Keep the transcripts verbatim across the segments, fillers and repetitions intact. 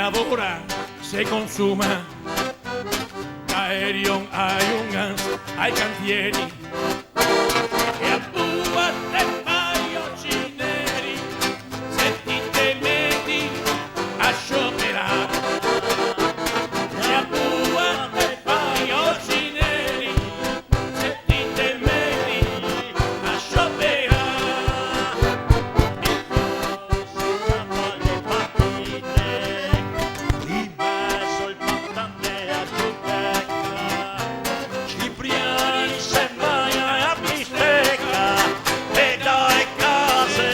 Lavora, se consuma, aereo, aiungans, ai cantieri. E a bua te fai oci neri, se ti te meti a scioperar. E a bua te fai oci neri, se ti te meti a scioperar. E poi se ciapa le partite, in mezo al Pantan de a Giudeca, Cipriani se magna a bisteca, e da e case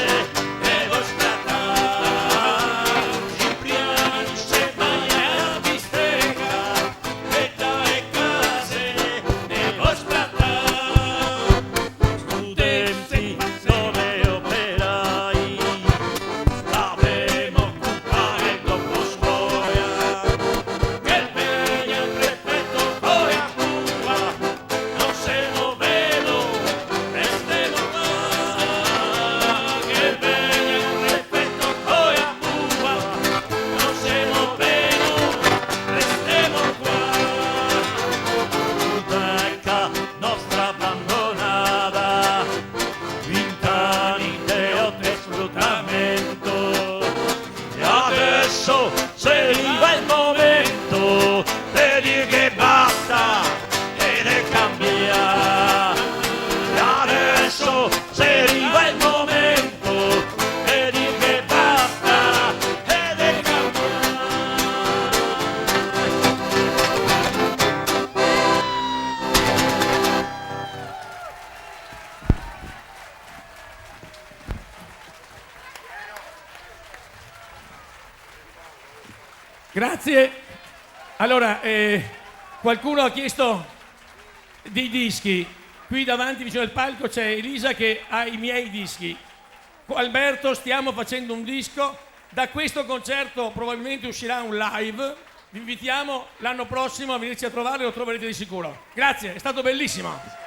ne vol scatar. Cipriani se magna a bisteca, e da e case ne vol scatar. Studenti, dove operai, l'avemo cupà dopo scola. Che vegna el prefeto co la cuba, no semo velo, restemo qua. Che vegna el prefeto co la cuba, no semo velo, restemo qua. Giudeca nostra abandonada, vint'ani de lote e sfrutamento. E adeso xe rivà el momento de dirghe basta e de cambiar. E adeso xe rivà el momento de dirghe basta e de cambiar. Grazie. Allora, eh, qualcuno ha chiesto dei dischi. Qui davanti, vicino al palco, c'è Elisa che ha i miei dischi. Con Alberto stiamo facendo un disco. Da questo concerto probabilmente uscirà un live. Vi invitiamo l'anno prossimo a venirci a trovare, lo troverete di sicuro. Grazie, è stato bellissimo.